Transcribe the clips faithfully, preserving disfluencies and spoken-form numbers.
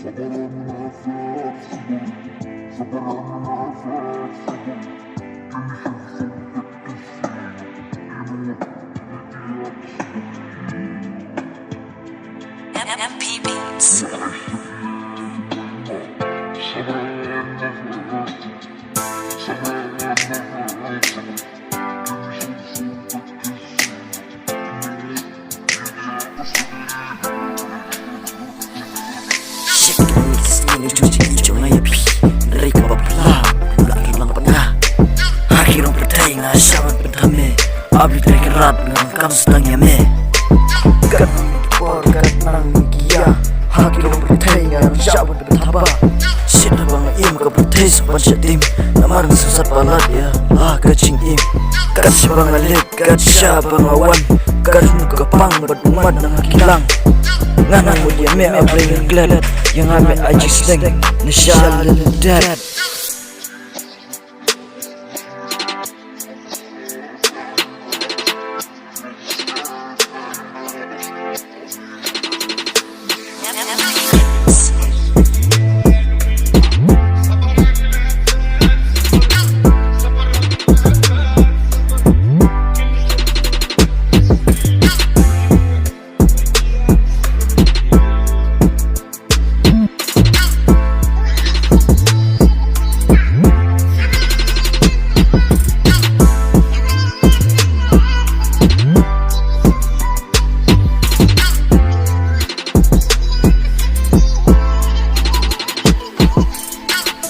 M P Beats. Shit, sini jong jong ïa phi. Ri ka ba pla, pla ki lang pynga. Ha ki rong pyrthei nga sha ban pynthame. Abli trei ka rat nga kam stang ïa me. Kat por kat nang ki ïa. Ha ki rong pyrthei nga sha ban pynthaba. Shit, ba nga im ka pyrthei sa ban shadim. Namar nga sat palat ïa. Ha ka jingim. Kat sha ba nga leit. Kat sha ba nga wan, kat nu ka pang bad ummat na nga kilang. Nga nang mut ïa me, A Blei, nga klet ïa nga, me ai jingsdeng na sha lyndet.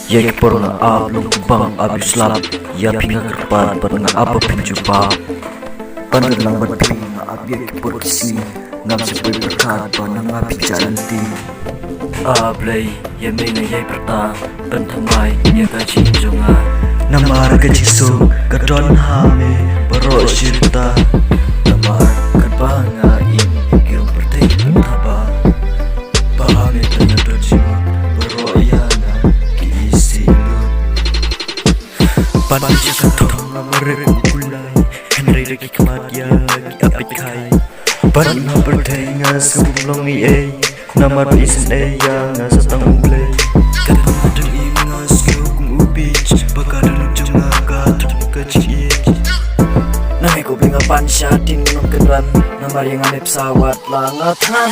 Ïa ki por nga ap long kubang ap ïa u slap, ïa phi nga kyrpad bad nga ap ba phin jubab. Ban kyrlang bad phi nga ap ïa ki por ki sngi, ngam shym poi pyrkhat ba na nga phi jah lynti. A Blei, ïa me nga ïai pyrta, pynthymmai ïa ka jingim jong nga. Namar ka jingsuk ka don ha me baroh shi rta. Namar katba nga im, ki rong pyrthei ki pynthaba. Ba ha me tang ïa don jingmut baroh ïa nga ki isih lut. Ban ïa ka thong nga mareh u kulai, hynrei da ki khmat ïa nga ki ap beit khai. Ban ïa pyrthei nga sngewbha long ei ei, namar ba isynei ïa nga sa tang U Blei. Katba nga dang im nga sngew kum u beach, ba ka dohnud jong nga ka thung ka jingïeit. Nang ïa ko bri nga pan shadien ngan ym kynran, namar ïa nga me bsa wat la nga thngan.